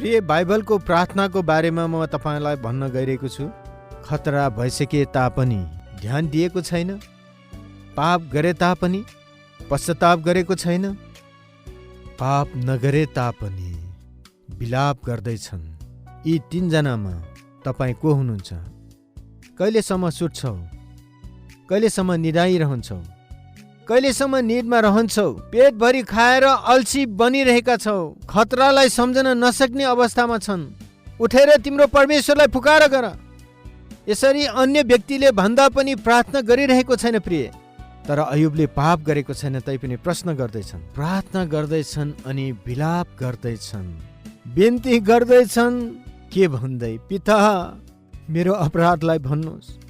प्रिय, बाइबलको प्रार्थनाको बारेमा म तपाईँलाई भन्न गइरहेको छु। खतरा भइसके तापनि ध्यान दिएको छैन, पाप गरे तापनि पश्चाताप गरेको छैन, पाप नगरे तापनि विलाप गर्दैछन्। यी तीनजनामा तपाईँ को हुनुहुन्छ? कहिलेसम्म सुत्छौ? कहिलेसम्म निदाइरहन्छौ? कहिलेसम्म निदमा रहन्छौ? पेटभरि खाएर अल्छी बनिरहेका छौ, खतरालाई सम्झन नसक्ने अवस्थामा छन्। उठेर तिम्रो परमेश्वरलाई पुकार गर। यसरी अन्य व्यक्तिले भन्दा पनि प्रार्थना गरिरहेको छैन प्रिय, तर अयुबले पाप गरेको छैन तैपनि प्रश्न गर्दैछन्, प्रार्थना गर्दैछन् अनि विलाप गर्दैछन्, बिन्ती गर्दैछन्। के भन्दै? पिता, मेरो अपराधलाई भन्नुहोस्।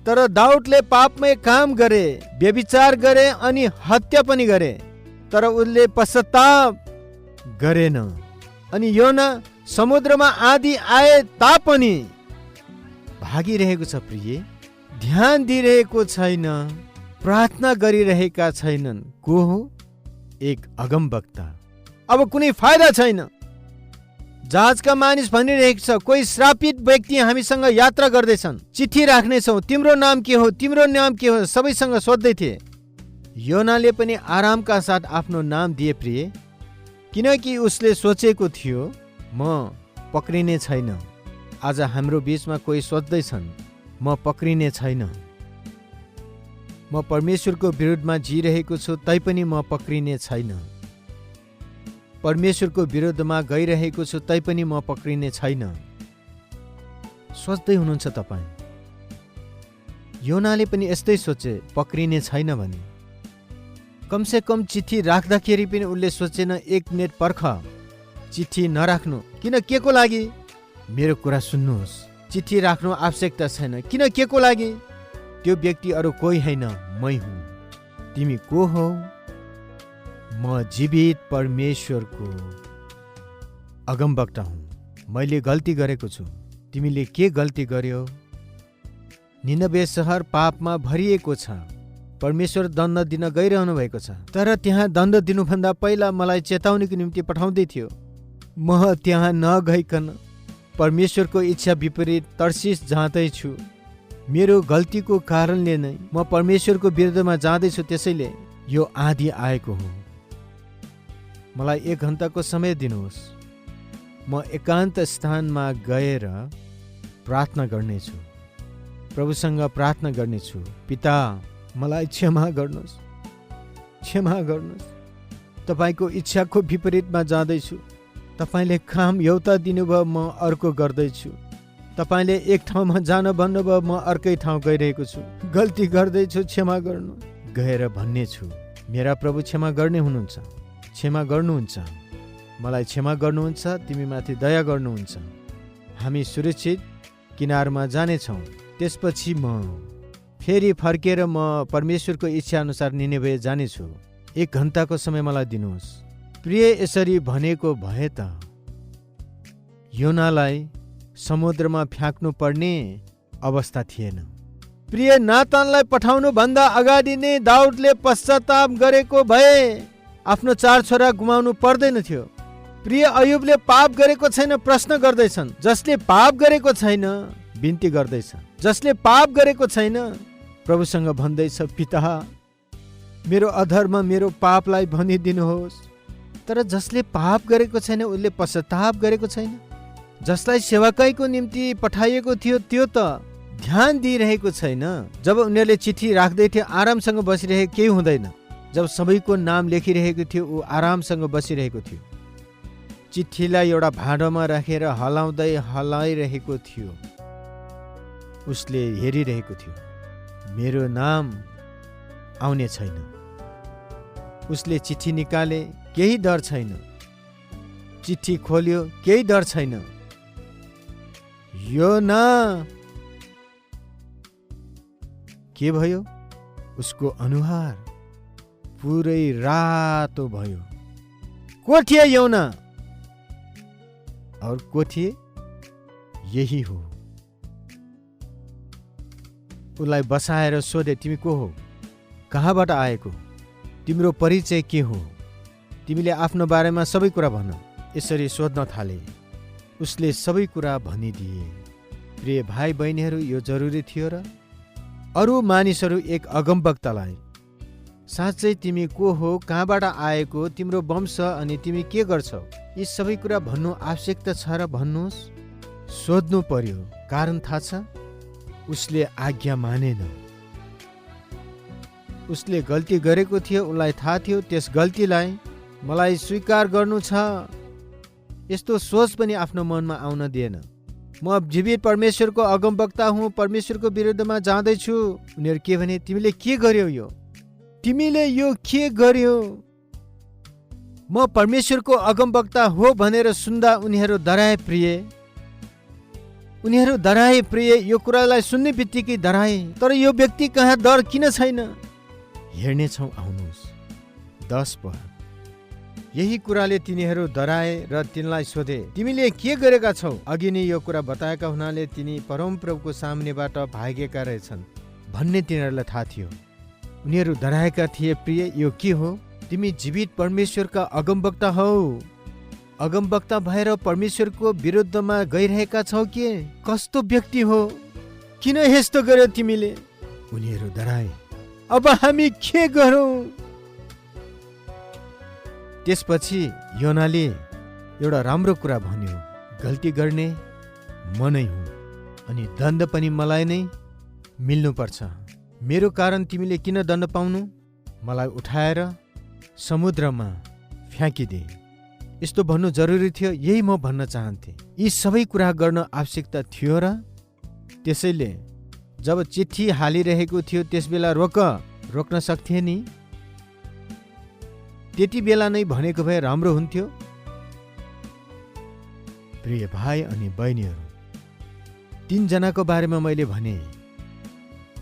तर दाउदले पापमय काम गरे, व्यभिचार गरे अनि हत्या पनि गरे, तर उसले पश्चाताप गरेन। अनि योना समुद्रमा आँधी आए तापनि भागिरहेको छ प्रिय, ध्यान दिइरहेको छैन, प्रार्थना गरिरहेका छैनन्। को हो? एक अगमवक्ता। अब कुनै फाइदा छैन। जहाजका मानिस भनिरहेको छ, कोही श्रापित व्यक्ति हामीसँग यात्रा गर्दैछन्, चिठी राख्नेछौ, तिम्रो नाम के हो, तिम्रो नाम के हो, सबैसँग सोध्दै थिए। योनाले पनि आरामका साथ आफ्नो नाम दिए प्रिय, किनकि उसले सोचेको थियो म पक्रिने छैन। आज हाम्रो बीचमा कोही सोच्दैछन्, म पक्रिने छैन, म परमेश्वरको विरुद्धमा जिरहेको छु तैपनि म पक्रिने छैन, परमेश्वरको विरुद्धमा गइरहेको छु तैपनि म पक्रिने छैन। सोच्दै हुनुहुन्छ तपाईँ? योनाले पनि यस्तै सोचे, पक्रिने छैन भने। कमसे कम चिठी राख्दाखेरि पनि उसले सोचेन, एक मिनट पर्ख, चिठी नराख्नु। किन? के को लागि? मेरो कुरा सुन्नुहोस्, चिठी राख्नु आवश्यकता छैन। किन? के को लागि? त्यो व्यक्ति अरू कोही होइन, मै हुँ। तिमी को हौ? म जीवित परमेश्वरको अगमवक्ता हुँ। मैले गल्ती गरेको छु। तिमीले के गल्ती गर्यो? निनवे शहर पापमा भरिएको छ। परमेश्वर दण्ड दिन गइरहनु भएको छ, तर त्यहाँ दण्ड दिनुभन्दा पहिला मलाई चेताउनीको निम्ति पठाउँदै थियो। म त्यहाँ नगइकन परमेश्वरको इच्छा विपरीत तर्सिस जाँदैछु। मेरो गल्तीको कारणले नै म परमेश्वरको विरुद्धमा जाँदैछु, त्यसैले यो आँधी आएको हो। मलाई 1 घन्टाको समय दिनुहोस्। म एकान्त स्थानमा गएर प्रार्थना गर्नेछु, प्रभुसँग प्रार्थना गर्नेछु। पिता, मलाई क्षमा गर्नुहोस्, क्षमा गर्नुहोस्। तपाईँको इच्छाको विपरीतमा जाँदैछु। तपाईँले काम एउटा दिनुभयो, म अर्को गर्दैछु। तपाईँले एक ठाउँमा जान भन्नुभयो, म अर्कै ठाउँ गइरहेको छु। गल्ती गर्दैछु, क्षमा गर्नु गएर भन्नेछु। मेरा प्रभु क्षमा गर्ने हुनुहुन्छ, क्षमा गर्नुहुन्छ, मलाई क्षमा गर्नुहुन्छ, तिमीमाथि दया गर्नुहुन्छ। हामी सुरक्षित किनारमा जानेछौँ। त्यसपछि म फेरि फर्केर म परमेश्वरको इच्छा अनुसार निनेवे जानेछु। 1 घन्टाको समय मलाई दिनुहोस्। प्रिय, यसरी भनेको भए त योनालाई समुद्रमा फ्याँक्नु पर्ने अवस्था थिएन। प्रिय, नातानलाई पठाउनु भन्दा अगाडि नै दाउदले पश्चाताप गरेको भए आफ्नो 4 छोरा गुमाउनु पर्दैन थियो। प्रिय, अयुबले पाप गरेको छैन, प्रश्न गर्दैछन्। जसले पाप गरेको छैन बिन्ती गर्दैछ, जसले पाप गरेको छैन प्रभुसँग भन्दैछ, पिता, मेरो अधर्म, मेरो पापलाई भनिदिनुहोस्। तर जसले पाप गरेको छैन उसले पश्चाताप गरेको छैन। जसलाई सेवाकाईको निम्ति पठाइएको थियो त्यो त ध्यान दिइरहेको छैन। जब उनीहरूले चिठी राख्दै थियो आरामसँग बसिरहेको केही हुँदैन। जब सबैको नाम लेखिरहेको थियो ऊ आरामसँग बसिरहेको थियो। चिठीलाई एउटा भाँडोमा राखेर हलाइरहेको थियो। उसले हेरिरहेको थियो, मेरो नाम आउने छैन। उसले चिठी निकाले, केही डर छैन। चिठी खोल्यो, केही डर छैन। योना के भयो? उसको अनुहार पुरै रातो भयो। को थिए योना? और को थिए? यही हो। उसलाई बसाएर सोधे, तिमी को हो? कहाँबाट आएको? तिम्रो परिचय के हो? तिमीले आफ्नो बारेमा सबै कुरा भन। यसरी सोध्न थाले। उसले सबै कुरा भनिदिए। प्रिय भाइ बहिनीहरू, यो जरुरी थियो र? अरू मानिसहरू एक अगमवक्तालाई साँच्चै तिमी को हो, कहाँबाट आएको, तिम्रो वंश अनि तिमी के गर्छौ, यी सबै कुरा भन्नु आवश्यकता छ र भन्नुहोस्? सोध्नु पर्यो। कारण थाहा छ, उसले आज्ञा मानेन। उसले गल्ती गरेको थियो, उसलाई थाहा थियो। त्यस गल्तीलाई मलाई स्वीकार गर्नु छ, यस्तो सोच पनि आफ्नो मनमा आउन दिएन। म जीवित परमेश्वरको अगमवक्ता हुँ, परमेश्वरको विरुद्धमा जाँदैछु। उनीहरू के भने, तिमीले के गर्यौ, तिमीले यो के गर्यौ? म परमेश्वरको अगमवक्ता हो भनेर सुन्दा उनीहरू डराए। उनीहरू डराए प्रिय, यो कुरालाई सुन्ने बित्तिकै डराए। तर यो व्यक्ति कहाँ डर किन छैन? हेर्नेछौँ, आउनुहोस्। 10 पद। यही कुराले तिनीहरू डराए र तिनलाई सोधे, तिमीले के गरेका छौ? अघि नै यो कुरा बताएका हुनाले तिनी परमप्रभुको सामुन्नेबाट भागेका रहेछन् भन्ने तिनीहरूलाई थाहा थियो। उनीहरू डराएका थिए। प्रिय, यो के हो? तिमी जीवित परमेश्वरका अगमवक्ता हौ। अगमवक्ता भएर परमेश्वरको विरुद्धमा गइरहेका छौ के? कस्तो व्यक्ति हो? किन यस्तो गर्यो तिमीले? उनीहरू डराए। अब हामी के गरौँ? त्यसपछि योनाले एउटा राम्रो कुरा भन्यो, गल्ती गर्ने म नै हुँ अनि दण्ड पनि मलाई नै मिल्नुपर्छ। मेरो कारण तिमीले किन दण्ड पाउनु? मलाई उठाएर समुद्रमा फ्याँकिदे। यस्तो भन्नु जरुरी थियो। यही म भन्न चाहन्थे। यी सबै कुरा गर्न आवश्यकता थियो र? त्यसैले जब चिठी हालिरहेको थियो त्यस बेला रोक्न सक्थे नि? त्यति बेला नै भनेको भए राम्रो हुन्थ्यो। प्रिय भाइ अनि बहिनीहरू, 3 जनाको बारेमा मैले भने।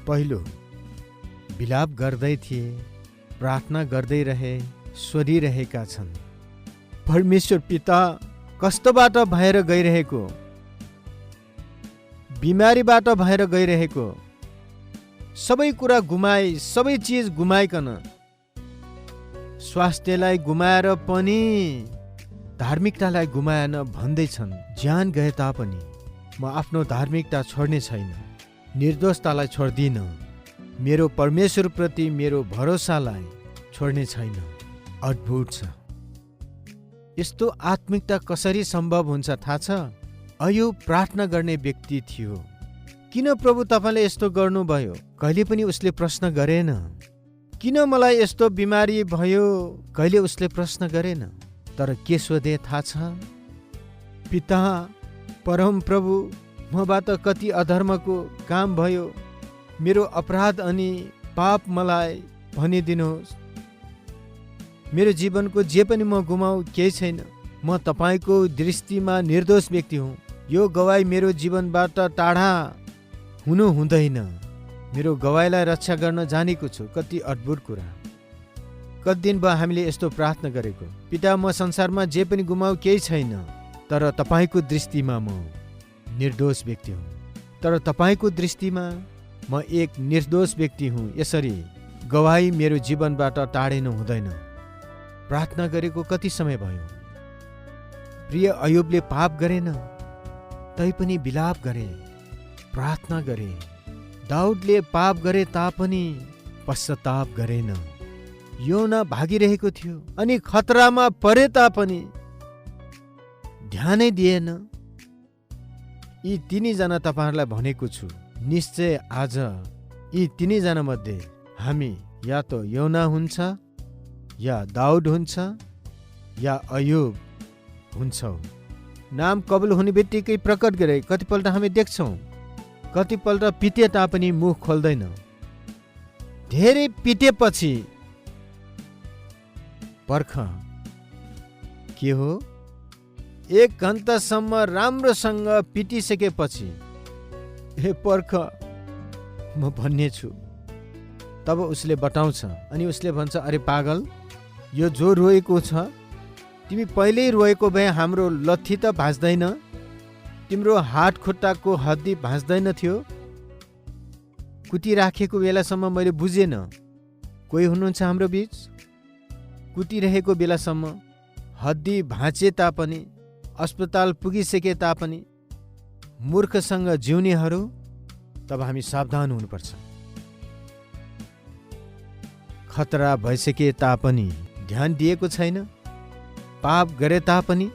पहिलो, विलाप गर्दै थिए, प्रार्थना गर्दै रहे, सोधिरहेका छन्, परमेश्वर पिता कस्तोबाट भएर गइरहेको, बिमारीबाट भएर गइरहेको, सबै कुरा गुमाए, सबै चिज गुमाइकन, स्वास्थ्यलाई गुमाएर पनि धार्मिकतालाई गुमाएन भन्दैछन्। ज्यान गए तापनि म आफ्नो धार्मिकता छोड्ने छैन, निर्दोषतालाई छोड्दिन, मेरो परमेश्वरप्रति मेरो भरोसालाई छोड्ने छैन। अद्भुत छ। यस्तो आत्मिकता कसरी सम्भव हुन्छ थाहा छ? अयुब प्रार्थना गर्ने व्यक्ति थियो। किन प्रभु तपाईँले यस्तो गर्नुभयो? कहिले पनि उसले प्रश्न गरेन। किन मलाई यस्तो बिमारी भयो? कहिले उसले प्रश्न गरेन। तर के सोधे थाहा छ? पिता परम प्रभु, मबाट कति अधर्मको काम भयो, मेरो अपराध अनि पाप मलाई भनिदिनुहोस्। मेरो जीवनको जे पनि म गुमाऊ केही छैन। म तपाईँको दृष्टिमा निर्दोष व्यक्ति हुँ। यो गवाई मेरो जीवनबाट टाढा हुनु हुँदैन। मेरो गवाईलाई रक्षा गर्न जानेको छु। कति अद्भुत कुरा। कति दिन भयो हामीले यस्तो प्रार्थना गरेको, पिता म संसारमा जे पनि गुमाऊ केही छैन, तर तपाईँको दृष्टिमा म निर्दोष व्यक्ति हुँ। तर तपाईँको दृष्टिमा म एक निर्दोष व्यक्ति हुँ। यसरी गवाई मेरो जीवनबाट टाढिनु हुँदैन। प्रार्थना गरेको कति समय भयो। प्रिय अयुबले पाप गरेन, तैपनि विलाप गरे, प्रार्थना गरे। दाउदले पाप गरे तापनि पश्चाताप गरेन। योना भागिरहेको थियो अनि खतरामा परे तापनि ध्यानै दिएन। यी 3 जना तपाईँहरूलाई भनेको छु, निश्चय आज यी 3 जना मध्ये हामी या त योना हुन्छ, या दाउद हुन्छ, या अयुब हुन्छौँ। नाम कबुल हुने बित्तिकै प्रकट गरे। कतिपल्ट हामी देख्छौँ, कतिपल्ट पिटे तापनि मुख खोल्दैन। धेरै पिटेपछि पर्ख के हो? 1 घन्टासम्म राम्रोसँग पिटिसकेपछि हे पर्ख म भन्ने छु। तब उसले बताउँछ अनि उसले भन्छ, अरे पागल, यो जो रोएको छ, तिमी पहिल्यै रोएको भए हाम्रो लत्थी त भाँच्दैन, तिम्रो हात खुट्टाको हड्डी भाँच्दैन थियो। कुटिराखेको बेलासम्म मैले बुझेन। कोही हुनुहुन्छ हाम्रो बीच, कुटिरहेको बेलासम्म हड्डी भाँचे तापनि अस्पताल पुगिसके तापनि मूर्खसँग जिउनेहरू, तब हामी सावधान हुनुपर्छ। खतरा भइसके तापनि ध्यान दिएको छैन, पाप गरे तापनि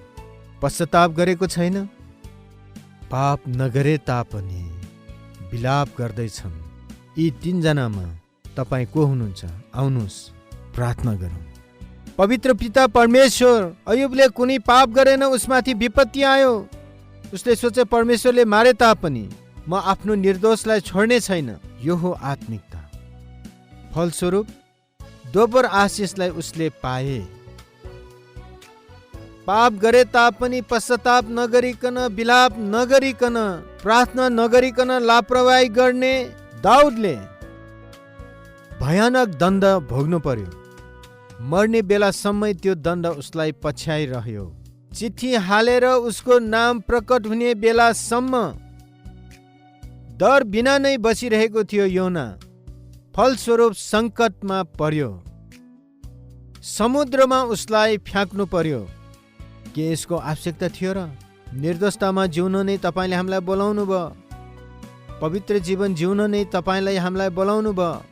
पश्चाताप गरेको छैन, पाप नगरे तापनि विलाप गर्दैछन्। यी तीनजनामा तपाईँ को हुनुहुन्छ? आउनुहोस् प्रार्थना गरौँ। पवित्र पिता परमेश्वर, अयुबले कुनै पाप गरेन, उसमाथि विपत्ति आयो। उसले सोचे परमेश्वरले मारे तापनि म आफ्नो निर्दोषलाई छोड्ने छैन। यो हो आत्मिकता। फलस्वरूप दोब्बर आशिषलाई उसले पाए। पाप गरे तापनि पश्चाताप नगरिकन, विलाप नगरिकन, प्रार्थना नगरिकन लापरवाही गर्ने दाउदले भयानक दण्ड भोग्नु पर्यो। मर्ने बेलासम्मै त्यो दण्ड उसलाई पछ्याइरह्यो। चिठी हालेर उसको नाम प्रकट हुने बेलासम्म डर बिना नै बसिरहेको थियो योना। फलस्वरूप सङ्कटमा पर्यो। समुद्रमा उसलाई फ्याँक्नु पर्यो। के यसको आवश्यकता थियो र? निर्दोषतामा जिउन नै तपाईँले हामीलाई बोलाउनु भयो। पवित्र जीवन जिउन नै तपाईँलाई हामीलाई बोलाउनु भयो।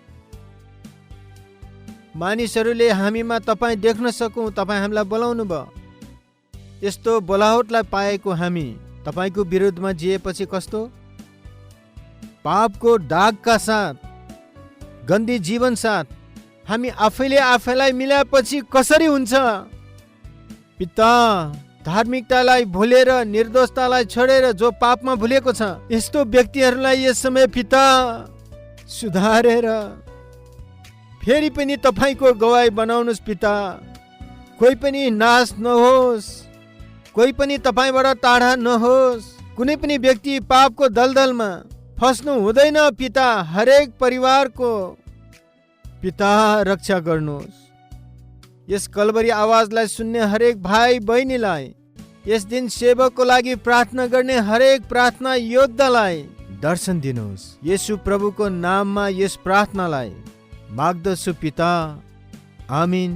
मानिसहरूले हामीमा तपाईँ देख्न सकौँ, तपाईँ हामीलाई बोलाउनु भयो। यस्तो बोलावटलाई पाएको हामी तपाईँको विरुद्धमा जिएपछि कस्तो? पापको दागका साथ, गन्दी जीवन साथ हामी आफैले आफैलाई मिलाएपछि कसरी हुन्छ? पिता, धार्मिकतालाई भुलेर, निर्दोषतालाई छोडेर जो पापमा भुलेको छ, यस्तो व्यक्तिहरूलाई यस समय पिता सुधारेर फेरि पनि तपाईँको गवाई बनाउनुहोस् पिता। कोही पनि नाश नहोस्, कोही पनि तपाईँबाट टाढा नहोस्। कुनै पनि व्यक्ति पापको दलदलमा फस्नु हुँदैन पिता। हरेक परिवारको पिता रक्षा गर्नुहोस्। यस कलवरी आवाजलाई सुन्ने हरेक भाइ बहिनीलाई, यस दिन सेवकको लागि प्रार्थना गर्ने हरेक प्रार्थना योद्धालाई दर्शन दिनुहोस्। येशू प्रभुको नाममा यस प्रार्थनालाई माग्दछु पिता। आमीन।